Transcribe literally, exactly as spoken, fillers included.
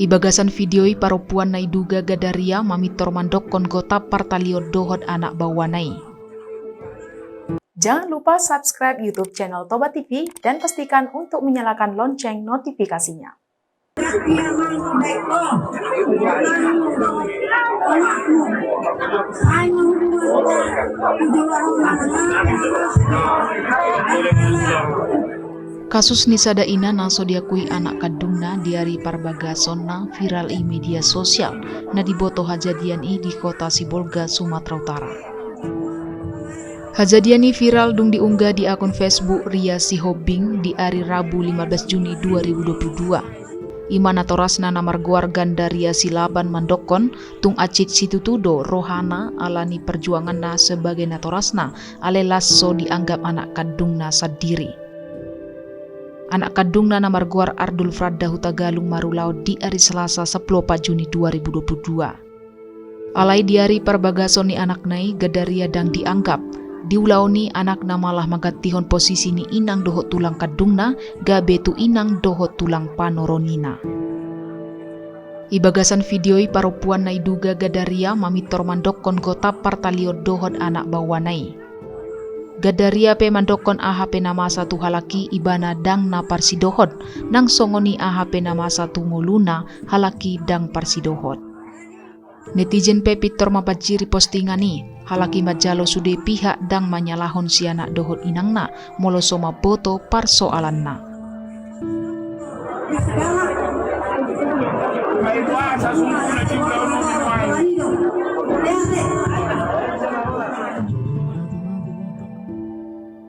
I bagasan video i parompuan na diduga Gadaria mamintor mandokkon gotap partalion dohot anak baoana i. Jangan lupa subscribe YouTube channel Toba T V dan pastikan untuk menyalakan lonceng notifikasinya. Kasus ni sada ina na so diakui anak kandungna di ari parbagasonna viral i media sosial, na diboto hajadian i di kota Sibolga, Sumatera Utara. Hajadian i viral dung diunggah di akun Facebook Ria Sihombing di ari Rabu lima belas Juni dua ribu dua puluh dua. I ma natorasna na margoar Gandaria Silaban mandokkon, tung ancit situtu do rohana alani perjuanganna sebagai natorasna, alai las so dianggap anak kandungna sandiri. Anak kandungna na margoar Ardulfranda Hutagalung marulaon di ari Selasa sampulu opat Juni dua ribu dua puluh dua. Alai di ari parbagason ni anakna i, Gandaria ndang dianggap. Di ulaon i anakna malah manggantihon posisi ni inang dohot tulang kandungna, gabe tu inang dohot tulang panoronina. I bagasan video i parompuan na diduga Gandaria mamintor mandokkon gotap partalion dohot anak baoana i. Gandaria pe mandokkon aha pe na masa tu halak i ibana ndang na parsidohot, nang songon i aha pe na masa tu ngoluna halak i ndang parsidohot. Netizen pe pintor mambanjiri postingan i, halak i manjalo sude pihak ndang manyalahon si anak dohot inangna, molo so mamboto parsoalanna.